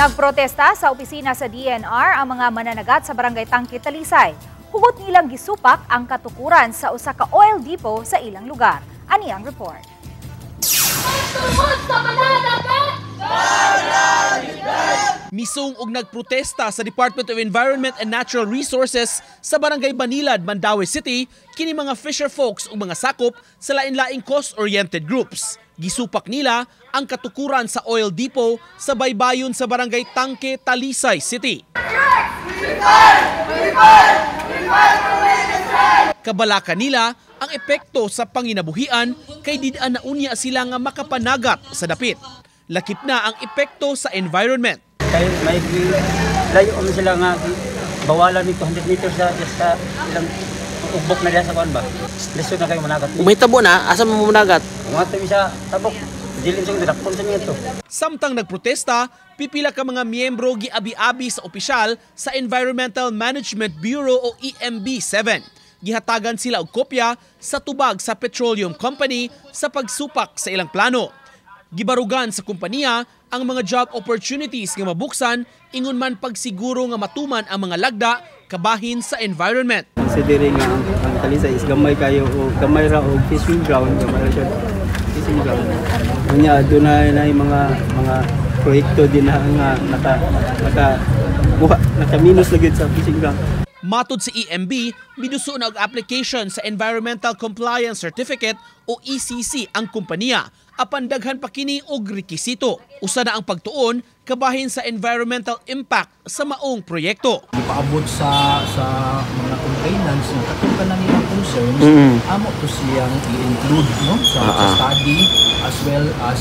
Nagprotesta sa opisina sa DENR ang mga mananagat sa Barangay Tangke, Talisay. Hugot nilang gisupak ang katukuran sa usa ka oil depot sa ilang lugar. Ani ang report. Tungod sa mananagat! Misung og nagprotesta sa Department of Environment and Natural Resources sa Barangay Banilad, Mandaue City, kini mga fisher folks ug mga sakop sa lain-laing cause-oriented groups. Gisupak nila ang katukuran sa oil depot sa baybayon sa Barangay Tangke, Talisay City. Kabalaka nila ang epekto sa panginabuhian kay did-an na unya sila nga makapanagat sa dapit. Lakip na ang epekto sa environment. Kay may layo man sila nga bawalan ni 200 meters sa sa ilang ugbok na diha sa kuan ba. Lisod na kayo managat. Kung may tabo na, asa mo managat? Kung ato sa tabok, dili sa dakpon sa niya to. Samtang nagprotesta, pipila ka mga miyembro giabi-abi sa opisyal sa Environmental Management Bureau o EMB 7. Gihatagan sila og kopya sa tubag sa petroleum company sa pagsupak sa ilang plano. Gibarugan sa kompanya ang mga job opportunities nga mabuksan ingon man pagsiguro nga matuman ang mga lagda kabahin sa environment. Considering nga ang Talisay is gamay kayo o gamay ra og fishing ground, gamay ra siya fishing ground. Unya dunay na yung mga proyekto din na nga naka naka buha, naka minus na gyud sa fishing ground. Matod sa EMB, miduso na og application sa Environmental Compliance Certificate o ECC ang kompanya apan daghan pa kini og rekisito. Usa na ang pagtuon kabahin sa environmental impact sa maong proyekto. Ipaabot sa mga complainants nga katong tanan nilang concerns, amo to siyang i-include, no, sa study as well as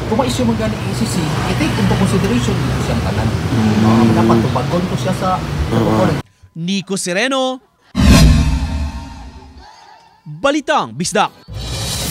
kung ma-issue man gani ECC, i-take into consideration dito siyang tanan. Dapat tubagon to siya sa Nico Sereno, Balitang Bisdak.